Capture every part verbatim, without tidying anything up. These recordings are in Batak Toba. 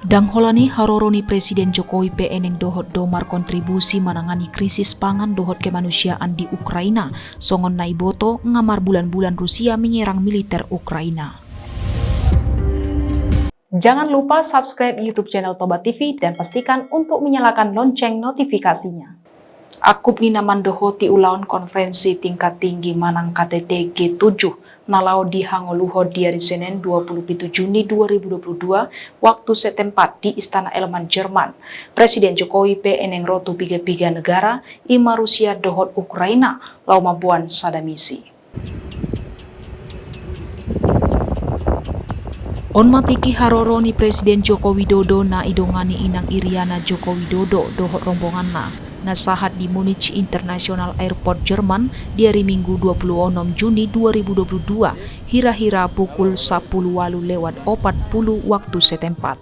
Ndang holan i, haroro ni Presiden Jokowi pe eneng dohot do markontribusi manangani krisis pangan dohot kemanusiaan di Ukraina, songon na iboto nga marbulan-bulan Rusia menyerang militer Ukraina. Jangan lupa subscribe YouTube channel Toba T V dan pastikan untuk menyalakan lonceng notifikasinya. Angkup ni na mandohoti ulaon konferensi tingkat tinggi manang K T T G tujuh na laho dihangoluhon di ari Senen dua puluh pitu Juni dua ribu dua puluh dua waktu setempat di Istana Elman, Jerman, Presiden Jokowi pe eneng ro tu piga-piga negara, i ma Rusia dohot Ukraina, laho mamboan sada misi. On ma tingki haroro ni Presiden Joko Widodo na idongani inang Iryana Joko Widodo dohot rombonganna, na sahat di Munich International Airport, Jerman, di ari Minggu dua puluh onom Juni dua ribu dua puluh dua, hira-hira pukul sapuluh walu lewat opat puluh waktu setempat.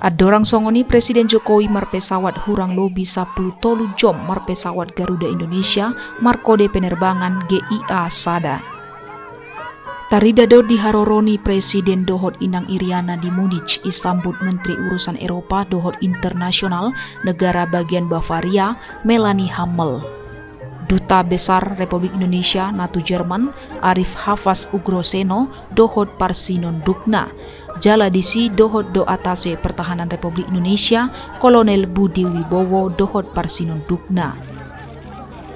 Andorang songon i, Presiden Jokowi marpesawat hurang lobi sapuluh tolu jom marpesawat Garuda Indonesia markode penerbangan G I A sada. Tarida do di haroro ni Presiden dohot inang Iryana di Munich, isambut Menteri Urusan Eropa dohot Internasional negara bagian Bavaria, Melanie Hummel. Duta Besar Republik Indonesia na tu Jerman, Arif Hafas Ugroseno, dohot parsinondukna. Jala disi dohot do Atase Pertahanan Republik Indonesia, Kolonel Budi Wibowo, dohot parsinondukna.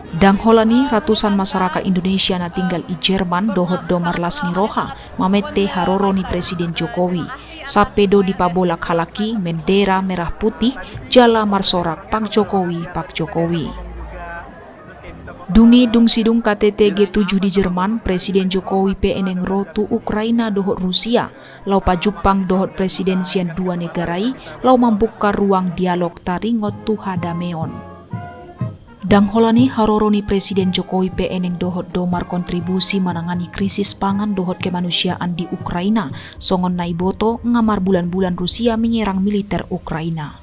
Ndang holan i, ratusan masyarakat Indonesia na tinggal i Jerman dohot do marlas ni roha mamette haroro ni Presiden Jokowi. Sampe do dipabolak halak i mendera merah putih, jala marsorak "Pak Jokowi, Pak Jokowi". Dung i, dung sidung K T T G tujuh di Jerman, Presiden Jokowi pe eneng ro tu Ukraina dohot Rusia, laho pajumpang dohot presiden sian dua negara i, laho mambuka ruang dialog taringot tu hadameon. Ndang holan i, haroro ni Presiden Jokowi pe eneng dohot do markontribusi manangani krisis pangan dohot kemanusiaan di Ukraina, songon na iboto nga marbulan-bulan Rusia menyerang militer Ukraina.